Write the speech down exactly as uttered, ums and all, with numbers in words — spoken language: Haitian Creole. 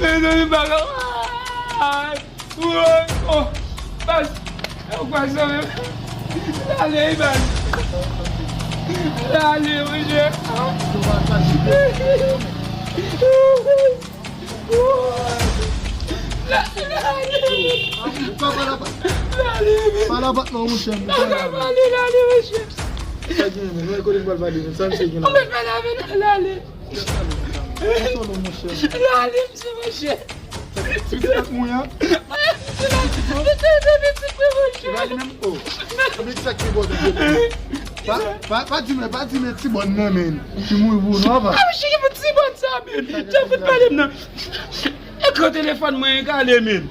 Mezanmi, bagay. Ay, woy, oh, baz. Ou pa sa menm. Lale, baz. Lale, monchè. Lale, lale. Papa la pa. Lale, men. Papa la pa non, monchè. Lale, lale, lale, monchè. Sa gen men, nou kote pral pale men, sa misye gen Ou la. mèt pale avè l, lale. Solo, monchè. Lale, misye, monchè. Pitit ak mwen an. Misye, misye, pitit mwen, monchè. Lale menm, oh. Mwen sa ki bon. Pa, pa, pa di men, pa di men ti bòn nan men. Ki mouri pou nou, pa. Ah, monchè, ki ti bòn sa, men. Jan fout pale m nan. E kan telefòn mwen e kale, men.